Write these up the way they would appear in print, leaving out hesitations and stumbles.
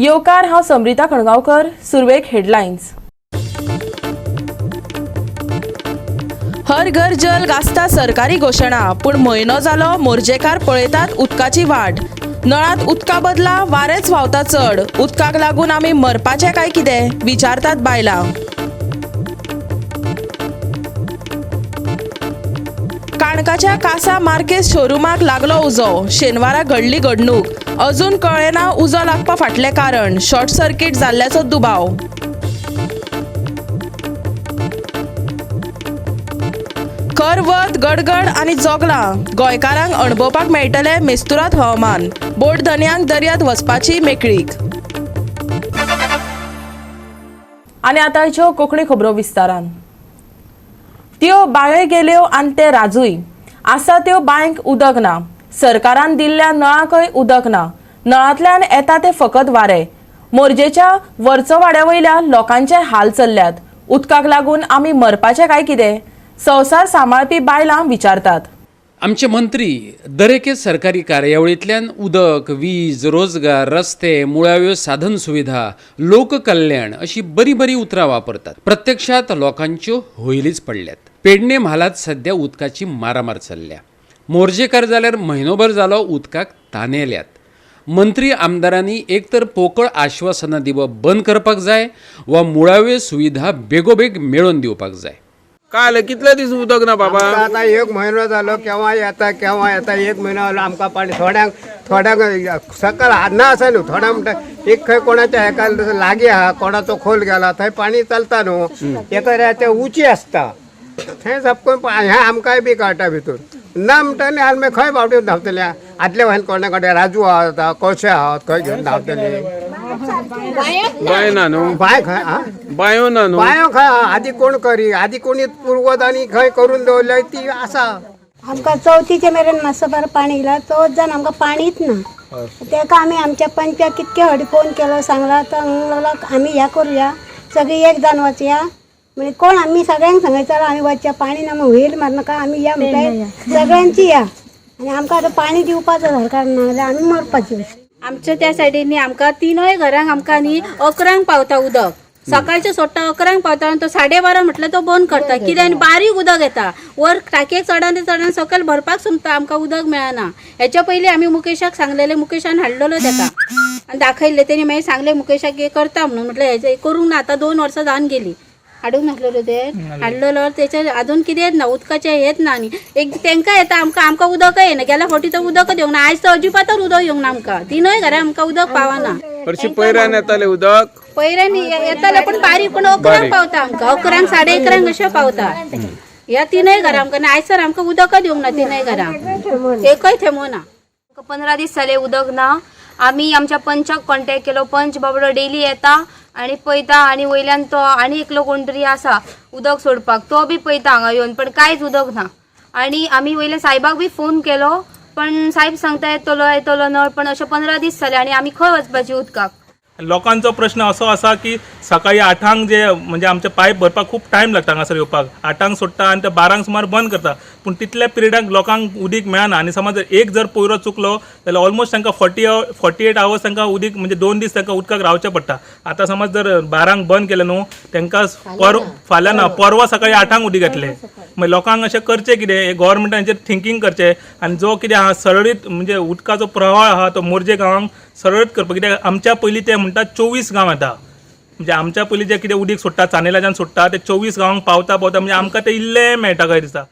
येवकार, हांव समरिता खणगांवकर. सुरवेक हेडलायन्स. हर घर जल गाजता सरकारी घोशणा, पूण म्हयनो जालो मोरजेकार पळयतात उदकाची वाट. नळात उदका बदला वारेंच व्हांवता चड. उदकाक लागून आमी मरपाचें काय कितें, विचारतात बायलां. काणकाच्या कासा मार्केस शोरुमाक लागलो उजो. शेनवारा घडली घडणूक. अजून कळ्ळें ना उजो लागपा फाटलें कारण. शॉर्ट सर्किट जाल्ल्याचो दुबाव. खर वत, गडगड आनी जोगलां. गोंयकारांक अणभवपाक मेळटलें मिस्तुराद हवामान. बोट धनयांक दर्यांत वचपाची मेकळीक. आनी आतांच्यो कोंकणी खबरो विस्तारान. त्यो बांयोय गेल्यो आनी ते राजूय. आसा त्यो बांयक उदक ना. सरकारान दिल्ल्या नळाकय उदक ना. नळांतल्यान येता ते फकत वारें. मोरजेच्या वरचोवाड्या वयल्या लोकांचे हाल चल्ल्यात. उदकाक लागून आमी मरपाचें काय कितें, संवसार सांबाळपी बायलां विचारतात. आमचे मंत्री दरेके सरकारी कार्यावळींतल्यान उदक, वीज, रोजगार, रस्ते, मुळाव्यो साधन सुविधा, लोककल्याण अशी बरीं बरीं उतरां वापरतात. प्रत्यक्षात लोकांच्यो होयलीच पडल्यात. पेडणे म्हालांत सद्या उदकाची मारामार चल्ल्या. मोरजेकार जाल्यार म्हयनोभर जालो उदकाक तानेल्यात. मंत्री आमदारांनी एक तर पोकळ आश्वासनां दिवप बंद करपाक जाय वा मुळाव्यो सुविधा बेगोबेग मेळोवन दिवपाक जाय. काय जालें, कितले दीस उदक ना बाबा? आमकां आतां एक म्हयनो जालो. केव्हा येता केव्हा येता, एक म्हयनो जालो आमकां पाणी. थोड्यांक थोड्यांक सकयल ना आसा न्हू. थोड्यांक म्हणटा एक खंय कोणाच्या हेका लागीं आहा, कोणाचो खोल गेला थंय पाणी चलता न्हू. एका ते उची आसता थंय सपकून हें आमकांय बी कळटा भितर ना म्हणटा न्ही. आनी मागीर खंय बावड्यो धांवतले? आदले वायन कोणा कडेन राजू आहा, आतां कशे आहात, खंय घेवन धांवतले? बांय ना न्हू. बांय खंय आं? बांयो ना न्हू. बांयो खंय आहा? आदी कोण करी, आदी कोणी पुर्वज आनी खंय करून दवरल्या ती आसा. आमकां चवथीचे मेरेन मातसो बरें पाणी येयला. चवथ जावन आमकां पाणीच ना. तेका आमी आमच्या पंचाक कितके फावटी फोन केलो, सांगला. तो म्हणूंक लागलो आमी ह्या करुया, सगळीं एक जावन वचया. म्हणजे कोण आमी सगळ्यांक सांगयतालो आमी वचया, पाणी ना म्हूण हुंयेल मारनाका, आमी या म्हणटा सगळ्यांची या. आनी आमकां आतां पाणी दिवपाचो सरकार, ना जाल्यार आमी मरपाची. आमच्या त्या सायडीन आमकां तिनूय घरांक आमकां न्ही 11 पावता उदक. सकाळचें सोडटा, 11 पावता आनी तो 12:30 म्हटल्यार तो बंद करता. कित्याक आनी बारीक उदक येता. वर टाकयेक चडन ते चडन सकयल भरपाक सोमता, आमकां उदक मेळना. हेच्या पयलीं आमी मुकेशाक सांगलेलें, मुकेशान हाडलेलो तेका आनी दाखयल्लें. तेणी मागीर सांगलें मुकेशाक हे करता म्हणून. म्हटलें हेजें करूंक ना. आतां 2 वर्सां जावन गेली. हाडूंक नासलेलो ते हाडलेलो तेचे अजून कितेंच ना. उदकाचें हेच ना. आनी एक तेंकां येता, आमकां आमकां उदकय येना. गेल्या फावटी तर उदकच येवंक ना. आयज तर अजिबातच उदक येवंक ना. आमकां तिनूय घरां आमकां उदक पावना. हरशी पयऱ्यान येतालें उदक. पयऱ्यान येतालें पण बारीक, पण 11 पावता आमकां. 11, 11:30 अशें पावता ह्या तिनूय घरां आमकां. आयज तर आमकां उदकच येवंक ना. तिनूय घरां एकय थेंबो ना. 15 दीस जाले उदक ना. आमी आमच्या पंचाक कॉन्टेक्ट केलो. पंच बाबडो डेली येता आनी पळयता आनी वयल्यान तो आनी एकलो कोण तरी आसा उदक सोडपाक, तो बी पळयता हांगा येवन, पण कांयच उदक ना. आनी आमी वयल्या सायबाक बी फोन केलो, पण सायब सांगता येतलो येतलो नळ, पण अशें 15 दीस जाले आनी आमी खंय वचपाची उदकाक? लोकांचो प्रश्न असो आसा की सकाळी 8 जे म्हणजे आमचे पायप भरपाक खूब टायम लागता हांगासर येवपाक. 8 सोडटा आनी ते 12 सुमार बंद करता, पूण तितल्या पिरियडाक लोकांक उदीक मेळना. आनी समज जर एक जर पयरो चुकलो जाल्यार ऑलमोस्ट तांकां 48 आवर्स तांकां उदीक, म्हणजे 2 दीस तांकां उदकाक रावचें पडटा. आतां समज जर 12 बंद केलें न्हू तांकां, फाल्यां ना परवां सकाळी 8 उदीक येतलें. मागीर लोकांक अशें करचें कितें? हें गव्हर्मेंटान हेचेर थिंकींग करचें आनी जो कितें आहा सरळीत, म्हणजे उदकाचो प्रवाह आहा तो मोरजे गांवांक सरळीत करपाक. कित्याक आमच्या पयलीं ते म्हणटात 24 गांव येता, म्हणजे आमच्या पयलीं जे कितें उदीक सोडटा, चानेलाच्यान सोडटा, ते 24 गांवांक पावता पावता म्हणजे आमकां ते इल्लें मेळटा काय दिसता.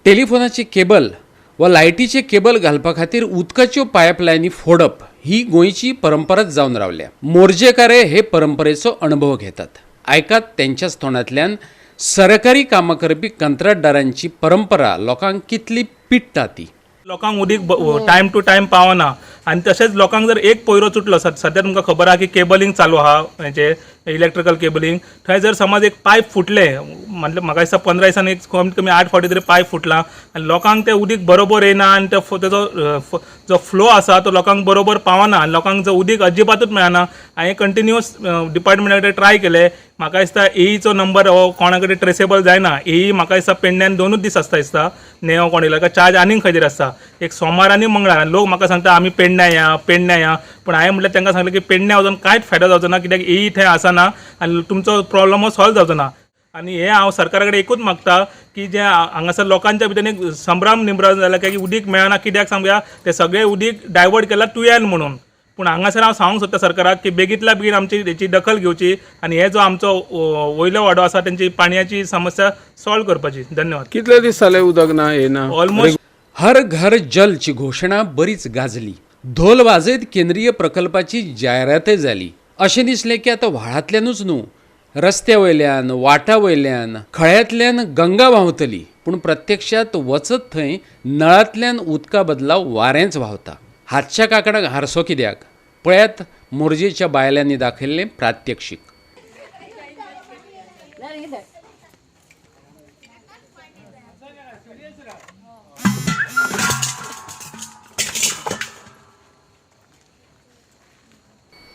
टेलिफोनाची केबल वा लायटीचे केबल घालपा खातीर उदकाच्यो पायपलायनी फोडप ही गोंयची परंपराच जावन रावल्या. मोरजेकारे हे परंपरेचो अणभव घेतात. आयकात तेंच्याच तोंडांतल्यान, सरकारी कामां करपी कंत्राटदारांची परंपरा लोकांक कितली पिडटा ती. लोकांक उदीक टायम टू टायम पावना आनी तशेंच लोकांक जर एक पयरो चुटलो, सद्या तुमकां खबर आहा की केबलिंग चालू आहा, हेजे इलेक्ट्रिकल केबलिंग, थंय जर समज एक पायप फुटलें म्हटल्यार म्हाका दिसता 15 दिसांनी एक कमीत कमी 8 फावटी तरी पायप फुटला आनी लोकांक तें उदीक बरोबर येना आनी तेजो जो फ्लो आसा तो लोकांक बरोबर पावना आनी लोकांक जो उदीक अजिबातूच मेळना. हांवें कंटिन्युअस डिपार्टमेंटा कडेन ट्राय केलें. म्हाका दिसता एईचो नंबर हो कोणा कडेन ट्रेसेबल जायना. एई म्हाका दिसता पेडण्यान 2 दीस आसता दिसता, नेवो कोण येयलो काय चार्ज आनीक खंय तरी आसता, एक सोमार आनी मंगळार. आनी लोक म्हाका सांगता आमी पेडण्या या पेडण्या या, पूण हांवें म्हटल्यार तांकां सांगलें की पेडण्या वचून कांयच फायदो जावचो ना, कित्याक एई थंय आसना आनी तुमचो प्रॉब्लम हो सॉल्व जावचो ना. आनी हें हांव सरकारा कडेन एकूच मागता की जें हांगासर लोकांच्या भितर एक संभ्रम निर्माण जाला की उदीक मेळना कित्याक सांगया, तें सगळें उदीक डायवर्ट केलां तुयान म्हणून. पूण हांगासर हांव सांगूंक सोदता सरकाराक की बेगींतल्या बेगीन आमची हेची दखल घेवची आनी हे जो आमचो वयलो वाडो आसा तेंची पाणयाची समस्या सॉल्व करपाची. धन्यवाद. कितले दीस जाले उदक ना येना? ऑलमोस्ट हर घर जलची घोशणा बरीच गाजली. धोल वाजयत केंद्रीय प्रकल्पाची जायरातय जाली. अशें दिसलें की आतां व्हाळांतल्यानूच न्हू, रस्त्या वयल्यान, वाटा वयल्यान, खळ्यांतल्यान गंगा व्हांवतली. पूण प्रत्यक्षात वचत थंय नळांतल्यान उदका बदला वारेंच व्हांवता. हातच्या काकडाक हारसो कित्याक? पळयात मोरजेच्या बायलांनी दाखयल्लें प्रात्यक्षीक.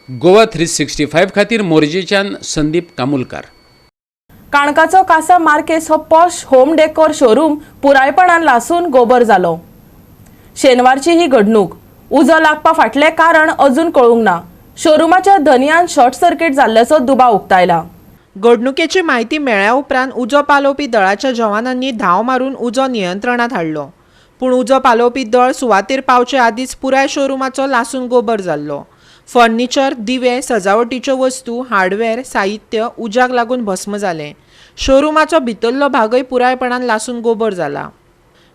गोवा 365 खातीर मोरजेच्यान संदीप कामुलकार. काणकाचो कासा मार्केस हो पॉश होम डेकोर शोरूम पुरायपणान लासून गोबर जालो. शेनवारची ही घडणूक. उजो लागपा फाटलें कारण अजून कळूंक ना. शोरुमाच्या धनयान शॉर्ट सर्किट जाल्ल्याचो दुबाव उक्तायला. घडणुकेची म्हायती मेळ्ळ्या उपरांत उजो पालोवपी दळाच्या जवानांनी धांव मारून उजो नियंत्रणात हाडलो. पूण उजो पालोवपी दळ सुवातेर पावचे आदींच पुराय शोरुमाचो लासून गोबर जाल्लो. फर्निचर, दिवे, सजावटीच्यो वस्तू, हार्डवेअर साहित्य उज्याक लागून भस्म जालें. शोरुमाचो भितरलो भागय पुरायपणान लासून गोबर जाला.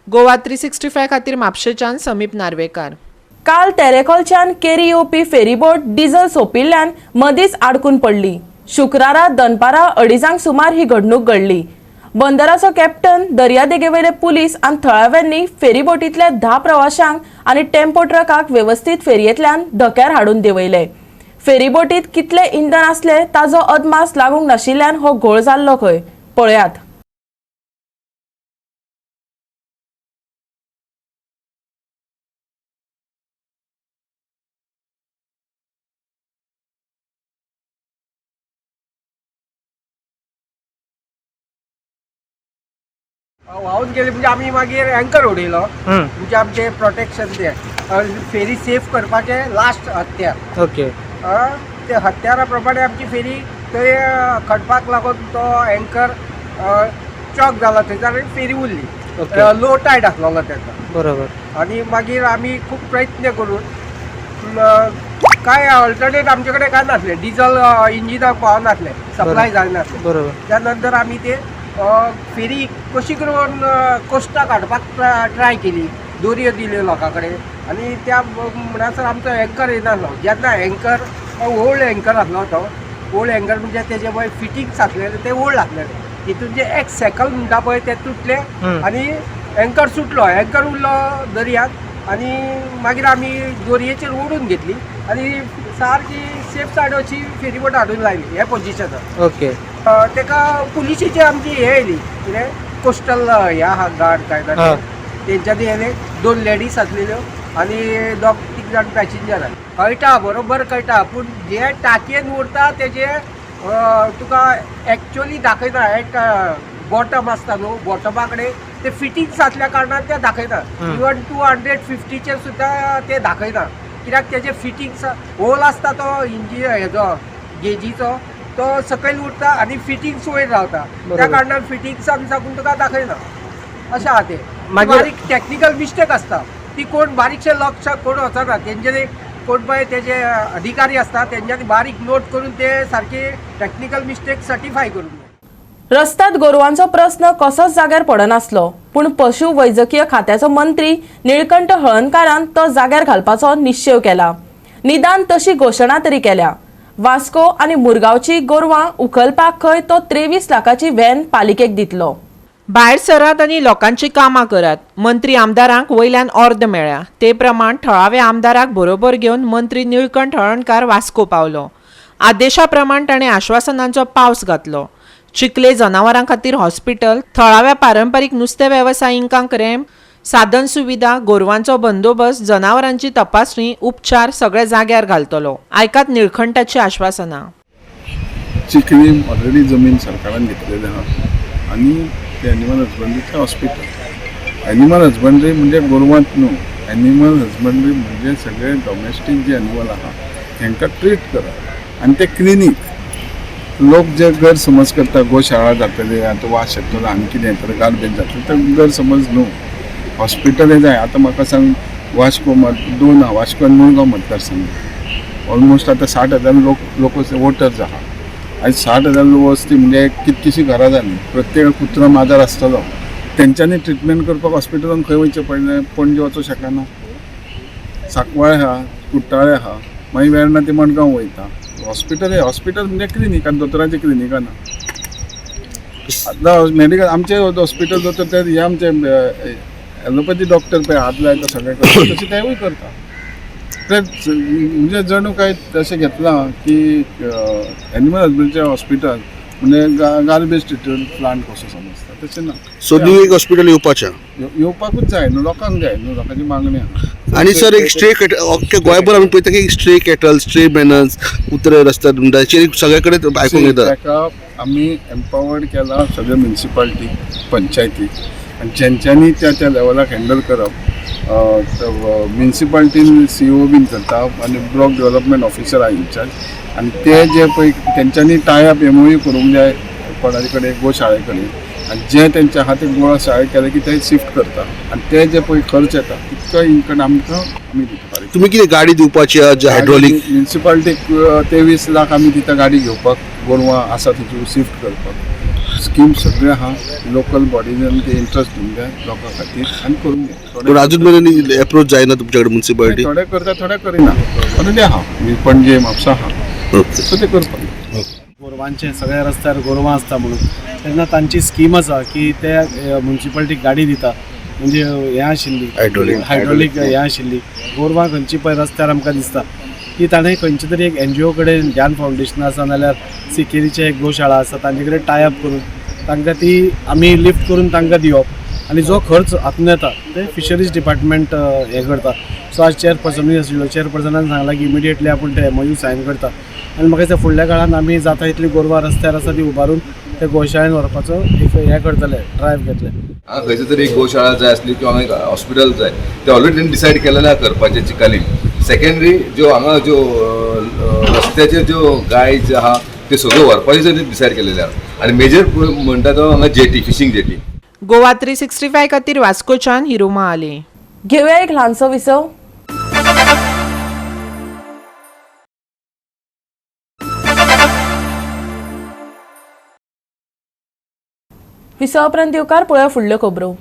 गोवा 365 खातीर म्हापशेच्यान समीप नार्वेकार. काल तेरेखोलच्यान केरी येवपी फेरीबोट डिझल सोंपिल्ल्यान मदींच आडकून पडली. शुक्रारा दनपारां 2:30 सुमार ही घडणूक घडली. बंदराचो कॅप्टन, दर्यादेगेवेले पुलीस आनी थळाव्यांनी फेरीबोटींतल्या 10 प्रवाशांक आनी टेम्पो ट्रकाक वेवस्थीत फेरयेंतल्यान धक्यार हाडून देंवयले. फेरीबोटींत कितलें इंधन आसलें ताजो अदमास लागूंक नाशिल्ल्यान हो घोळ जाल्लो खंय. पळयात. व्हांवून गेली म्हणजे आमी मागीर अँकर उडयलो, म्हणजे आमचे प्रोटेक्शन ते फेरी सेफ करपाचे लास्ट हत्यार. ओके. ते हत्यारा प्रमाणे आमची फेरी थंय खणपाक लागून तो अँकर चॉक जाला थंयसर फेरी उरली. लो टायड आसलेलो तेन्ना. बरोबर. आनी मागीर आमी खूब प्रयत्न करून काय अल्टरनेट आमचे कडेन काय नासलें, डिजल इंजिनाक पावनासलें, सप्लाय जायनासलें. बरोबर. त्या नंतर आमी ते फेरी कशी करून कोस्टाक हाडपाक ट्राय केली, दोरयो दिल्यो लोकां कडेन आनी त्या म्हणसर आमचो एंकर येनासलो. जेन्ना एंकर ओल्ड एंकर आसलो तो ओल्ड एंकर म्हणजे तेजे पळय फिटिंग्स आसलेले ते ओल्ड आसलेले, तितून जे एक सेकल म्हणटा पळय ते तुटले आनी एंकर सुटलो, एंकर उरलो दर्यांत आनी मागीर आमी दोरयेचेर ओडून घेतली आनी सारकी सेफ सायड अशी फेरीबोट हाडून लायली ह्या पोजिशनार. ओके. तेका पुलिशेची आमची हे येयली कितें कोस्टल हे आहा गार्ड काय ना तेंच्यांनी येयले, 2 लेडीज आसलेल्यो आनी 2-3 जाण पॅसेंजर. कळटा बरोबर कळटा, पूण जे टाकयेन उरता तेजे तुका एक्चुअली दाखयना. एट बॉटम आसता न्हू, बॉटमा कडेन ते फिटिंग्स आसल्या कारणान ते दाखयना. इवन 250चेर सुद्दां ते दाखयना, कित्याक तेजे फिटिंग्स होल आसता तो इंजिन हेजो गेजीचो तो सकयल उरता आनी फिटिंग्स वयर रावता, त्या कारणान फिटिंग्सान साकून तुका दाखयना. अशें आहा तें. बारीक टॅक्निकल मिस्टेक आसता ती कोण बारीकशें लक्ष कोण वचना, तेंचे कोण पळय तेजे अधिकारी आसता तेंच्यांनी बारीक नोट करून ते सारकी टॅक्निकल मिस्टेक सर्टिफाय करून. रस्त्यात गोरवांचो प्रस्न कसोच जाग्यार पडनासलो, पूण पशु वैजकीय खात्याचो मंत्री निळकंठ हळर्णकारान तो जाग्यार घालपाचो निश्चेव केला. निदान तशी घोशणा तरी केल्या. वास्को आनी मुरगांवची गोरवां उखलपाक खंय तो 23 लाखाची व्हॅन पालिकेक दितलो. भायर सरात आनी लोकांची कामां करात. मंत्री आमदारांक वयल्यान ऑर्द मेळ्ळ्या ते प्रमाण थळाव्या आमदाराक बरोबर घेवन मंत्री निळकंठ हळर्णकार वास्को पावलो. आदेशा प्रमाण ताणें आश्वासनांचो पावस घातलो. चिखले जनावरां खातीर हॉस्पिटल, थळाव्या पारंपरीक नुस्तें वेवसायिकांक रॅम्प, साधन सुविधा, गोरवांचो बंदोबस्त, जनावरांची तपासणी, उपचार सगळे जाग्यार घालतलो. आयकात निळखंटाची आश्वासनां. चिखली ऑलरेडी जमीन सरकारान घेतलेली आहा आनी ते एनिमल हजबंड्रीचें हॉस्पिटल. एनिमल हजबंड्री म्हणजे गोरवांत न्हू, एनिमल हजबंड्री म्हणजे सगळे डॉमेस्टीक जे एनिमल आहा तांकां ट्रीट करप आनी ते क्लिनीक. लोक जे गैरसमज करता गोशाळा जातली आतां वास येतलो आनी कितें येतलें, गार्बेज जातलें, ते गैरसमज न्हू. हॉस्पिटल हें जाय. आतां म्हाका सांग, वास्को मत दोन आहा, वास्को आनी मुरगांव मतदारसंघ. ऑलमोस्ट आतां 60,000 लोक वोटर्स आहा आनी 60,000 लोक वस्ती म्हणजे कितकीशीं घरां जालीं. प्रत्येक कुत्रो माजर आसतलो, तेंच्यांनी ट्रिटमेंट करपाक हॉस्पिटलान खंय वयचें पडलें? पणजे वचोंक शकना. सांकवाळे आहा, कुट्टाळे आहा, मागीर वेर्णा ते मडगांव वयता. हॉस्पिटल हे हॉस्पिटल म्हणजे क्लिनीक आनी दोतोराचें क्लिनिकां ना. आतां मेडिकल आमचें हॉस्पिटल दोतोर ते हे आमचे एलोपॅथी डॉक्टर पळय हात लायता सगळें करता, तशें तेवूय करता. ते म्हणजे जणू काय तशें घेतलां की एनिमल हजबंड्रीचें हॉस्पिटल म्हणजे गार्बेज ट्रिटमेंट प्लांट कसो समजता, तशें ना. सो न्यू एक हॉस्पिटल येवपाचें, येवपाकूच जाय न्हू, लोकांक जाय न्हू, लोकांची मागणी आहा. आनी सर एक स्ट्रे कॅटल अख्ख्या गोंयभर आमी पळयता की स्ट्रे कॅटल, स्ट्रे मॅनर्स, उतरे रस्त्यार म्हणटा हेचेर सगळे कडेन आयकूंक येता. ताका आमी एम्पावर्ड केला सगळे म्युनिसिपालिटी, पंचायती आनी जेंच्यांनी त्या त्या लेवलाक हँडल करप. म्युनिसिपालिटीन सीईओ बीन करता आनी ब्लॉक डेव्हलपमेंट ऑफिसर आहा इन्चार्ज, आनी ते जे पळय तेंच्यांनी टायप एमओयू करूंक जाय कोणाचे कडेन गोशाळे कडेन, आनी जे तेंचे आहा ते गोशाळे केले की ते शिफ्ट करता आनी ते जे पळय खर्च येता तितको इनकम आमकां आमी दिता. तुमी कितें गाडी दिवपाची आहा जे हायड्रोलीक? म्युनिसिपालिटीक 23 लाख आमी दिता गाडी घेवपाक, गोरवां आसा तितून शिफ्ट करपाक. स्कीम सगळें आहा, लोकल बॉडीन ते इंट्रस्ट दिवंक जाय लोकां खातीर आनी करूंक जाय. पूण अजून मेरेन एप्रोच जायना तुमच्या कडेन म्युनिसिपालिटी? थोडे करता, थोडे करिना, पण ते आहा पणजे म्हापसा आहा, सो ते करपाक. गोरवांचे सगळ्या रस्त्यार गोरवां आसता म्हणून तेन्ना तांची स्कीम आसा की ते म्युनिसिपालिटीक गाडी दिता, म्हणजे हें आशिल्ली हायड्रोलीक हें आशिल्ली. गोरवां खंयची पळय रस्त्यार आमकां दिसता की ताणें खंयचे तरी एक एनजीओ कडेन, ज्ञान फावंडेशन आसा नाल्यार सिकेरीचें एक गोशाळा आसा तांचे कडेन टायप करून तांकां ती आमी लिफ्ट करून तांकां दिवप आनी जो खर्च हातून येता ते फिशरीज डिपार्टमेंट हें करता. सो आज चेअरपर्सनूय आशिल्लो, चेअरपर्सनान सांगलां की इमिडिएटली आपूण ते एमओयू सायन करता आनी म्हाका दिसता फुडल्या काळान आमी जाता इतली गोरवां रस्त्यार आसा ती उबारून ते गोशाळेन व्हरपाचो एक हें करतले, ड्रायव्ह घेतले. हांगा खंयसर तरी एक गोशाळा जाय आसली किंवा एक हॉस्पिटल जाय, ते ऑलरेडी तेणी डिसायड केलेलें आहा करपाचें चिकालीम. सेकेंडरी ज्यो हांगा ज्यो रस्त्याचेर ज्यो गाय ज्यो आहा त्यो सगळ्यो व्हरपाचें डिसायड केलेलें आहा. आनी मेजर म्हणटा तो हांगा जेटी, फिशींग जेटी. गोवा 365 खातीर वास्कोच्यान हिरू महाले. घेवया एक ल्हानसो विसव. विसवा उपरांत येवकार पळोवया फुडल्यो खबरो.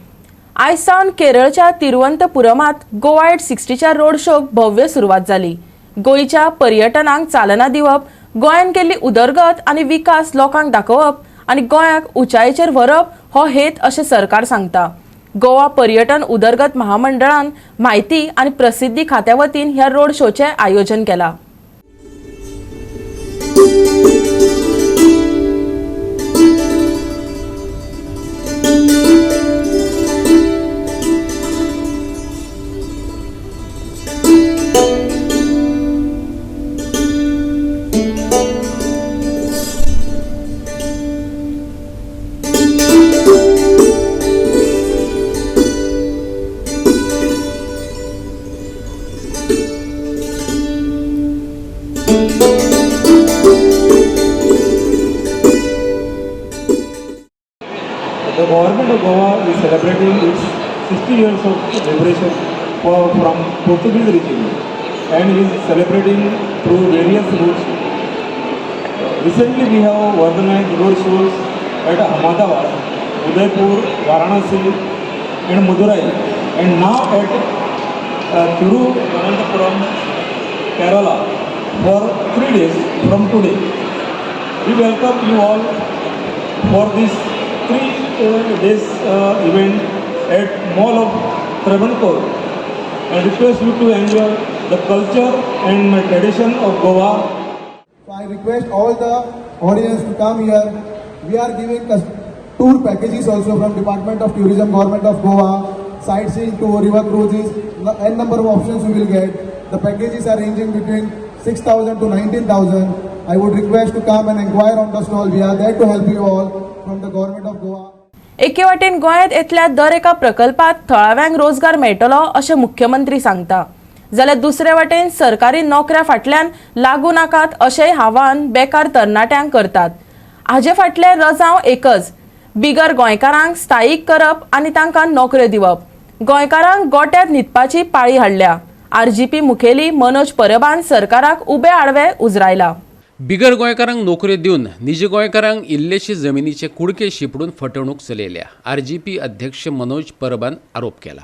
आयज सावन केरळच्या तिरुवनंतपुरमात गोवा एट 60च्या रोड शोक भव्य सुरवात जाली. गोंयच्या पर्यटनाक चालना दिवप, गोंयान केल्ली उदरगत आनी विकास लोकांक दाखोवप आनी गोंयाक उंचायेचेर व्हरप हो हेत अशें सरकार सांगता. गोवा पर्यटन उदरगत महामंडळान म्हायती आनी प्रसिद्धी खात्या वतीन ह्या रोड शोचें आयोजन केलां. The government of Goa is celebrating its 60 years of liberation from Portuguese regime and is celebrating through various routes. Recently we have organized road shows at Ahmedabad, Udaipur, Varanasi and Madurai, and now at Thiruvananthapuram, Kerala for 3 days from today. We welcome you all for this 3 days event at Mall of Travancore and request you to enjoy the culture and tradition of Goa. So I request all the audience to come here, We are giving tour packages also from Department of Tourism, Government of Goa, sightseeing tour, river cruises, n number of options you will get. The packages are ranging between 6,000 to 19,000. I would request to come and inquire on the stall. We are there to help you all from the Government of Goa. एके वाटेन गोंयांत येतल्या दर एका प्रकल्पात थळाव्यांक रोजगार मेळटलो अशें मुख्यमंत्री सांगता, जाल्यार दुसरे वाटेन सरकारी नोकऱ्या फाटल्यान लागू नाकात अशेंय आवाहन बेकार तरणाट्यांक करतात. हाजे फाटलें रजांव एकच, बिगर गोंयकारांक स्थायीक करप आनी तांकां नोकऱ्यो दिवप. गोंयकारांक गोट्यांत न्हिदपाची पाळी हाडल्या. आरजीपी मुखेली मनोज परबान सरकाराक उबे आडवे उजरायला. बिगर गोंयकारांक नोकऱ्यो दिवन निज गोंयकारांक इल्लेशे जमिनीचे कुडके शिपडून फटवणूक चलयल्या, आरजीपी अध्यक्ष मनोज परबान आरोप केला.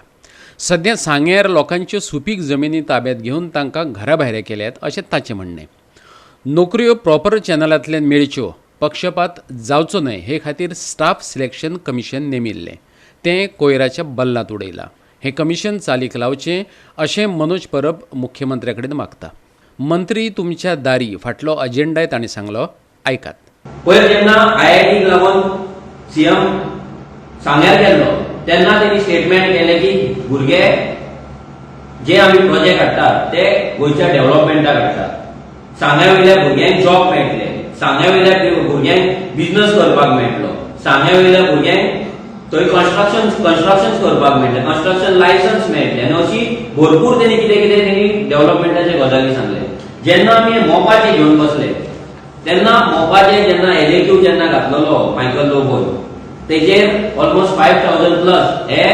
सध्या सांग्यार लोकांच्यो सुपीक जमिनी ताब्यात घेवन तांकां घरा भायरे केल्यात अशें ताचें म्हणणें. नोकऱ्यो प्रॉपर चॅनलांतल्यान मेळच्यो, पक्षपात जावचो न्हय हे खातीर स्टाफ सिलेक्शन कमिशन नेमिल्लें, तें कोयराच्या बल्लांत उडयलां. हें कमिशन चालीक लावचें अशें मनोज परब मुख्यमंत्र्या कडेन मागता. मंत्री तुमच्या दारी फाटलो अजेंडाय तांणी सांगलो, आयकात. पयर जेन्ना आयआयटीक लागून सीएम सांग्यार गेल्लो तेन्ना तेणी स्टेटमेंट केलें की भुरगे जे आमी प्रोजेक्ट हाडटात ते गोंयच्या डेव्हलपमेंटाक हाडटात, सांग्या वयल्या भुरग्यांक जॉब मेळटले, सांग्या वयल्या भुरग्यांक बिजनस करपाक मेळटलो, सांग्या वयल्या भुरग्यांक थंय कन्स्ट्रक्शन करपाक मेळटलें, कन्स्ट्रक्शन लायसन्स मेळटलें आनी अशी भरपूर तेणी कितें कितें तेणी डेव्हलपमेंटाचे गजाली सांगले. जेन्ना आमी मोपाचे घेवन बसले तेन्ना मोपाचे जेन्ना एलएक्यू जेन्ना घातलेलो मायकल लोबोन तेजेर ऑलमोस्ट 5,000 प्लस हे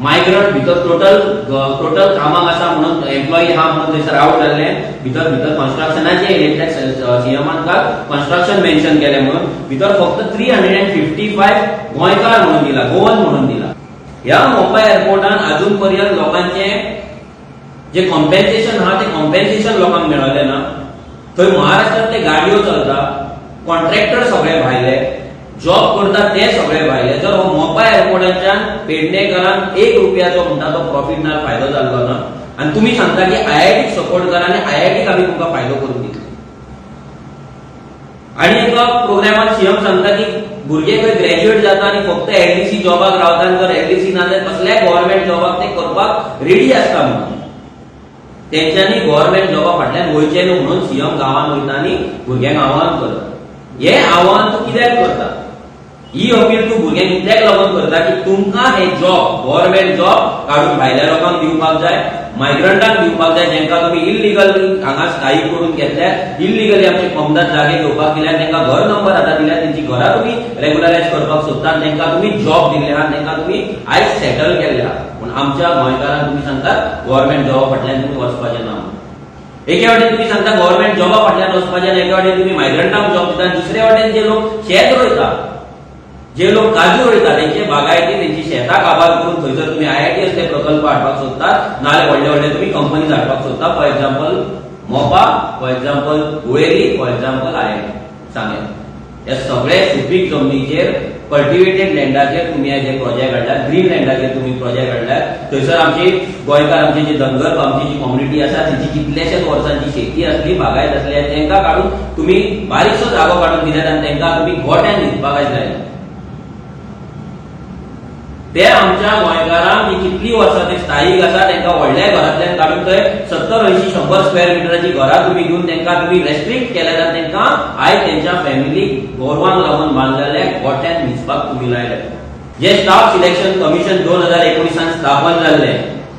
मायग्रंट भितर टोटल कामाक आसा म्हणून एम्प्लॉई आहा म्हणून थंयसर आवट जाल्ले, भितर भितर कन्स्ट्रक्शनाचे येयले, सीएमान काल कन्स्ट्रक्शन मेन्शन केलें म्हणून भितर फक्त 355 गोंयकार म्हणून दिला, गोवन म्हणून दिला. ह्या मोपा एअरपोर्टान अजून पर्यंत लोकांचे जे कॉम्पेन्सेशन आहा ते कॉम्पेन्सेशन लोकांक मेळलें ना. थंय महाराष्ट्रांतले गाडयो चलता, कॉन्ट्रॅक्टर सगळे भायले, जॉब करता ते सगळे भायले. जर हो मोपा एअरपोर्टाच्यान पेडणेकरांक 1 रुपयाचो म्हणटा तो प्रॉफीट ना, फायदो जाल्लो ना आनी तुमी सांगता की आयआयटीक सपोर्ट करा आनी आयआयटीक आमी तुमकां फायदो करून दितले. आनी एका प्रोग्रामान सीएम सांगता की भुरगे खंय ग्रॅज्युएट जाता आनी फक्त एलडीसी जॉबाक रावता आनी जर एलडीसी ना जाल्यार कसल्याय गव्हर्मेंट जॉबाक ते करपाक रेडी आसता म्हणून तेंच्यांनी गव्हर्मेंट जॉबा फाटल्यान वयचें न्हू म्हणून सीएम गांवांत वयता आनी भुरग्यांक आव्हान करता. हें आव्हान तूं कित्याक करता? ही अपील तूं भुरग्यांक कित्याक लागून करता की तुमकां हे जॉब, गव्हर्मेंट जॉब काडून भायल्या लोकांक दिवपाक जाय, मायग्रंटांक दिवपाक जाय, जेंकां तुमी इल्लिगल हांगा स्थायीक करून घेतल्या, इल्लिगली आमचे कोमदार जागे घेवपाक दिल्या, तेंकां घर नंबर आतां दिल्या, तेंची घरां तुमी रेगुलरायज करपाक सोदता, तेंकां तुमी जॉब दिल्ले आहा, तेंकां तुमी आयज सेटल केल्ले आहा. पूण आमच्या गोंयकारांक तुमी सांगतात गव्हर्मेंट जॉबा फाटल्यान तुमी वचपाचें ना. एके वाटेन तुमी सांगता गव्हर्मेंट जॉबा फाटल्यान वचपाचें ना, एके वाटेन तुमी मायग्रंटांक जॉब दिता, दुसरे वाटेन जे लोक शेत रोयता, जे लोक काजू रोयता, तेंचे बागायती, तेंची शेतां काबार करून थंयसर तुमी आयआयटी असले प्रकल्प हाडपाक सोदतात, नाजाल्यार व्हडले व्हडले तुमी कंपनीज हाडपाक सोदता. For example Mopa, for example Guelim, for example IIT Sanguem. ह्या सगळे सुपीक जमनीचेर, कल्टिवेटेड लँडाचेर तुमी जे प्रोजेक्ट हाडल्यात, ग्रीन लँडाचेर तुमी प्रोजेक्ट हाडल्यात. थंयसर आमची गोंयकार, आमची जी धनगर, आमची जी कम्युनिटी आसा तेंची कितलेशेच वर्सांची शेती आसली, बागायत आसली, आनी तेंकां काडून तुमी बारीकसो जागो काडून दिल्यात आनी तेंकां तुमी गोट्यान न्हिदपाक आयज लायले. ते आमच्या गोंयकारांक जी कितली वर्सां ते स्थायीक आसा तेंकां व्हडल्या घरांतल्यान काडून थंय 70, 80, 100 स्क्वेअर मिटराची घरां तुमी दिवन तेंकां तुमी रेस्ट्रिक्ट केल्यात आनी तेंकां आयज तेंच्या फॅमिलीक गोरवांक लागून बांदलेल्या गोट्यान न्हिजपाक तुमी लायले. जे स्टाफ सिलेक्शन कमिशन 2019 स्थापन जाल्लें,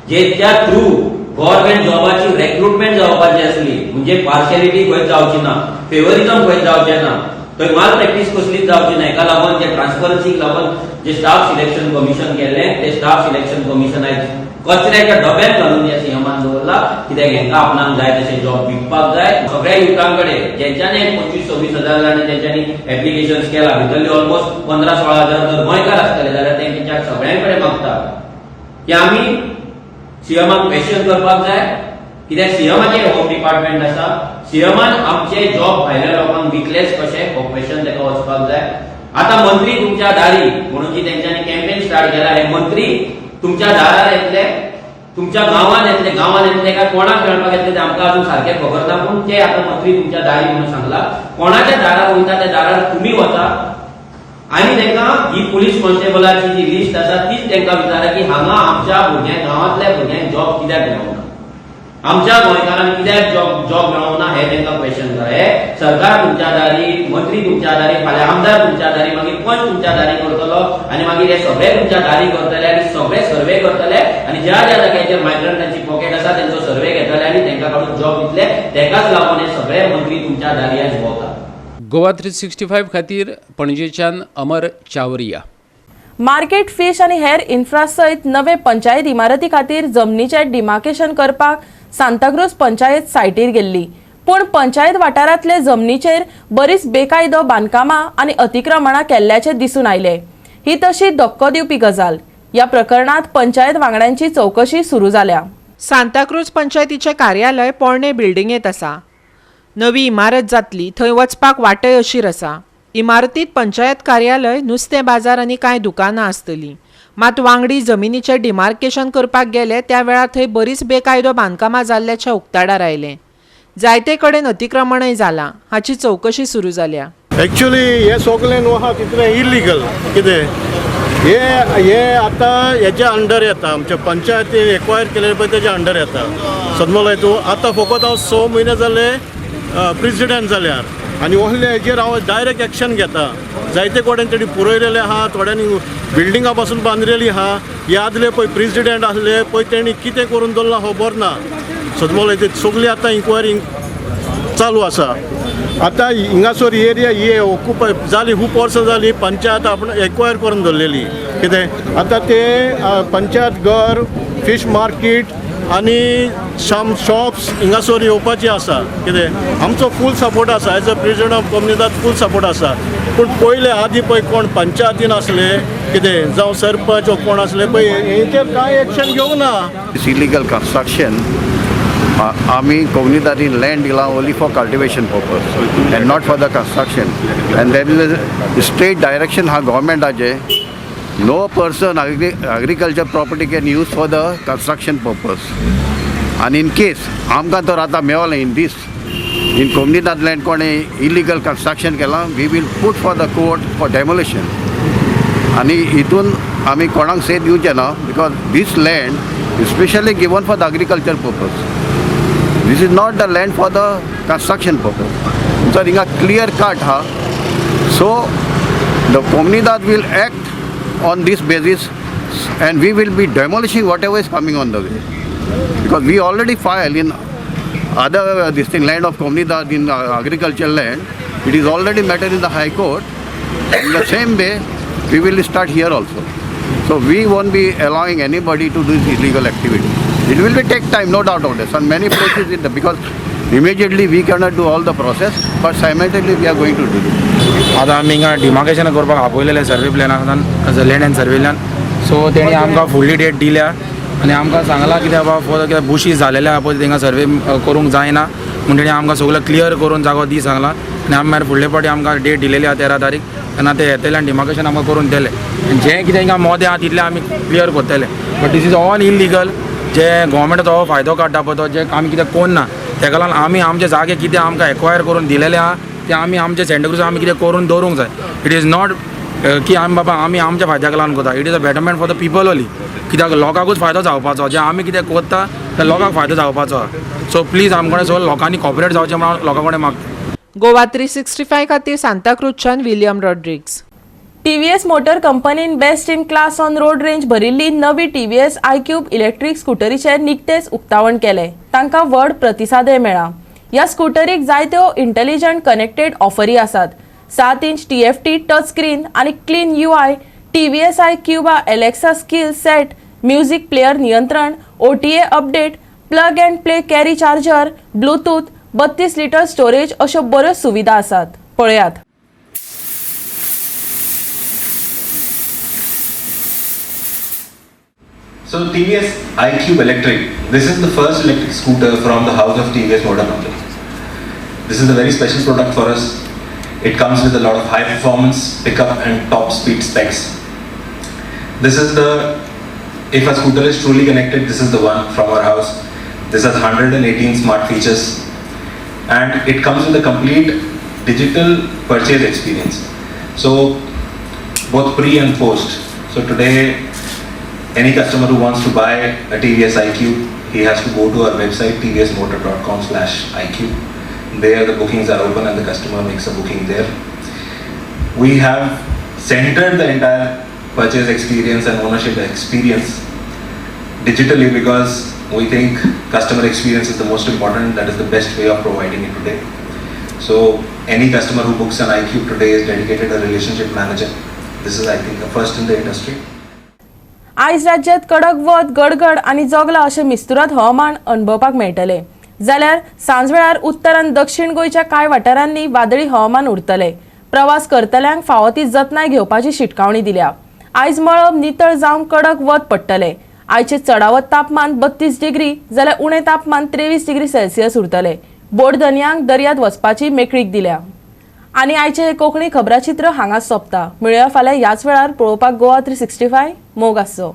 जेच्या थ्रू गव्हर्मेंट जॉबाची रेक्रुटमेंट जावपाची आसली, म्हणजे पार्शियलिटी खंयच जावची ना, फेवरिजम खंयच जावचें ना, थंय माल प्रॅक्टीस कसलीच जावची ना, हेका लागून जे ट्रान्सपरन्सीक लागून जे स्टाफ सिलेक्शन कमिशन केल्लें ते स्टाफ सिलेक्शन कमिशन आयज कचऱ्याच्या डब्यांत घालून ह्या सीएमान दवरला. कित्याक हेंकां आपणाक जाय तशें जॉब विकपाक जाय. सगळ्या युथां कडेन जेंच्यांनी 25-26 हजार जाणांनी जेंच्यांनी एप्लिकेशन्स केला, भितरले ऑलमोस्ट 15-16 हजार जर गोंयकार आसतले जाल्यार तेंच्या सगळ्यां कडेन मागता की आमी सीएमाक क्वेश्चन करपाक जाय. कित्याक सीएमाचें होम डिपार्टमेंट आसा, सीएमान आमचे जॉब भायल्या लोकांक विकलेच कशें हो क्वेश्चन तेका वचपाक जाय. आतां मंत्री तुमच्या दारी म्हणून जी तेंच्यांनी कॅम्पेन स्टार्ट केला, हे मंत्री तुमच्या दारार येतले, तुमच्या गांवांत येतले, गांवांत येतले काय कोणाक मेळपाक येतले ते आमकां अजून सारकें खबर ना, पूण ते आतां मंत्री तुमच्या दारी म्हणून सांगला. कोणाच्या दारार वयता त्या दारार तुमी वता, आनी तांकां ही पुलीस कॉन्स्टेबलाची जी लिस्ट आसा तीच तांकां विचारा की हांगा आमच्या भुरग्यांक, गांवांतल्या भुरग्यांक जॉब कित्याक मेळोना, आमच्या गोंयकारांक कित्याक जॉब मेळोना हे तांकां क्वेश्चन करा. हे सरकार तुमच्या दारी, मंत्री तुमच्या दारी, फाल्यां आमदार तुमच्या दारी, मागीर पंच तुमच्या दारी करतलो आनी मागीर हे सगळे तुमच्या दारी करतले आनी सगळे सर्वे करतले आनी ज्या ज्या जाग्याचेर मायग्रंटांची पॉकेट आसा तेंचो सर्वे घेतले आनी तांकां काडून जॉब दितले. तेकाच लागून हे सगळे मंत्री तुमच्या दारी आयज भोंवतात. गोवा 365 खातीर पणजेच्यान अमर चावरिया. मार्केट फिश आनी हेर इन्फ्रा सयत नवे पंचायत इमारती खातीर जमनीचें डिमार्केशन करपाक सांताक्रूज पंचायत सायटीर गेल्ली, पूण पंचायत वाठारांतले जमनीचेर बरीच बेकायदो बांदकामां आनी अतिक्रमणां केल्ल्याचें दिसून आयलें. ही तशी धक्को दिवपी गजाल. ह्या प्रकरणांत पंचायत वांगड्यांची चवकशी सुरू जाल्या. सांताक्रूज पंचायतीचें कार्यालय पोरणे बिल्डिंगेंत आसा. नवी इमारत जातली थंय वचपाक वाटय अशीर आसा. इमारतींत पंचायत कार्यालय, नुस्तें बाजार आनी कांय दुकानां आसतलीं. मात वांगडी जमिनीचें डिमार्केशन करपाक गेले त्या वेळार थंय बरीच बेकायदो बांदकामां जाल्ल्याचें उक्ताडार आयलें. जायते कडेन अतिक्रमणय जालां, हाची चवकशी सुरू जाल्या. एक्चुअली हे सगळें न्हू आहा तितलें इलिगल कितें हे हे आतां हेच्या अंडर येता, आमच्या पंचायतीन एक्वायर केलें पळय तेच्या अंडर येता. समजलो तूं? आतां फकत हांव 6 म्हयने जाले प्रेजिडेंट जाल्यार आनी ओहले हेजेर हांव डायरेक्ट एक्शन घेता. जायते कडेन तेणी पुरयलेले आहा, थोड्यांनी बिल्डिंगा पासून बांदलेली आहा. हे आदले पळय प्रेजिडेंट आसले पळय तेणी कितें करून दवरलां खबर ना. समजलो? ते सगळी आतां इन्क्वायरी चालू आसा. आतां हिंगासर एरिया ही ऑक्युपाय जाली, खूब वर्सां जाली पंचायत आपण एक्वायर करून दवरलेली कितें. आतां ते पंचायत घर, फिश मार्केट आनी सम शॉप्स हिंगासर येवपाची आसा कितें. आमचो फूल सपोर्ट आसा as a president of Comunidade, full support आसा. पूण पयले आदी पळय कोण पंचायतीन आसले कितें, जावं सरपंच वो कोण आसले पळय हेचेर कांय एक्शन घेवंक ना. इलिगल कन्स्ट्रक्शन आमी कोमुनिदादीन लँड दिलां only for cultivation purpose and not for the construction. And there is a state direction हा गव्हर्मेंटाचें, no person agriculture property can use for the construction purpose. आनी इन केस आमकां तर आतां मेवलें in दीस in comunidade land कोणें illegal construction केलां, we will put for the court for demolition. आनी हितून आमी कोणाक से दिवचें ना, because this land is specially given for the agriculture purpose. This is not the land for the construction purpose. Sir हिंगा clear cut हा. So the Comunidade will act on this basis and we will be demolishing whatever is coming on the way, because we already filed in other this thing land of Comunidade in agricultural land. It is already matter in the High Court. In the same way we will start here also. So we won't be allowing anybody to do this illegal activity. It will be take time, no doubt about this. On many places in the, because immediately we cannot do all the process, but simultaneously we are going to do it. आतां आमी हिंगा demarcation करपाक आपयलेलें survey प्लॅनान, land and सर्वेल्यान. So तेणी आमकां फुडली date दिल्या आनी आमकां सांगलां कितें बाबा फॉर कितें बुशीस जालेले आहा पळय तेंकां सर्वे करूंक जायना म्हूण तेणी आमकां सगळें क्लियर करून जागो दी सांगलां. आनी आमी मागीर फुडले फावटी आमकां डेट दिलेली आहा 13 तारीख, तेन्ना ते येतले आनी डिमार्केशन आमकां करून दिले. आनी जें कितें हिंगा मोदें आहा तितलें आमी क्लियर करतले. But this is all illegal. जे गव्हर्मेंटाचो हो फायदो काडटा पळय तो जे आमी कितें कोन्ना तेका लागून आमी आमचे जागे कितें आमकां एक्वायर करून दिलेले आहा ते आमी आमचे सँटाक्रूज आमी कितें करून दवरूंक जाय. It is not की आमी बाबा आमी आमच्या फायद्याक लागून करता. It is a betterment for the people only. कित्याक लोकांकूच फायदो जावपाचो, जे आमी कितें करता ते लोकांक फायदो जावपाचो आहा. सो प्लीज आमकां कडेन सगळ्या लोकांनी कॉपरेट जावचें म्हणून लोकां कडेन मागता. गोवा 365 खातीर सांताक्रूजच्यान विलियम रॉड्रिग्स. TVS motor कंपनीन best in class on road range भरिल्ली नवी TVS iQube electric स्कुटरीचें निकतेंच उक्तावण केलें. तांकां व्हड प्रतिसादय मेळ्ळा. ह्या स्कुटरीक जायत्यो इंटेलिजंट कनेक्टेड ऑफरी आसात. 7 इंच TFT touch screen आनी clean UI, TVS iQube Alexa skill set, music player नियंत्रण, OTA update, plug and play carry charger, Bluetooth, 32 litre storage अश्यो बऱ्यो सुविधा आसात. पळयात. So TVS iQube Electric, this is the first electric scooter from the house of TVS Motor Company. This is a very special product for us. It comes with a lot of high performance, pickup and top speed specs. This is the, if a scooter is truly connected, this is the one from our house. This has 118 smart features and it comes with a complete digital purchase experience. So both pre and post. So today, any customer who wants to buy a TVS iQube, he has to go to our website tvsmotor.com/iQube. There the bookings are open and the customer makes a booking there. We have centered the entire purchase experience and ownership experience digitally because we think customer experience is the most important. That is the best way of providing it today. So any customer who books an iQube today is dedicated a relationship manager. This is, I think, the first in the industry. आयज राज्यांत कडक वत, गडगड आनी जोगलां अशें मिस्तुराद हवामान अणभवपाक मेळटलें, जाल्यार सांजवेळार उत्तर आनी दक्षिण गोंयच्या कांय वाठारांनी वादळी हवामान उरतलें. प्रवास करतल्यांक फावो ती जतनाय घेवपाची शिटकावणी दिल्या. आयज मळब नितळ जावन कडक वत पडटलें. आयचें चडावत तापमान 32 डिग्री जाल्यार उणें तापमान 23 डिग्री सेल्सियस उरतलें. बोट धनयांक दर्यांत वचपाची मेकळीक दिल्या. आनी आयचें हें कोंकणी खबराचित्र हांगाच सोंपता. मेळुया फाल्यां ह्याच वेळार पळोवपाक गोवा 365. मोग आसचो.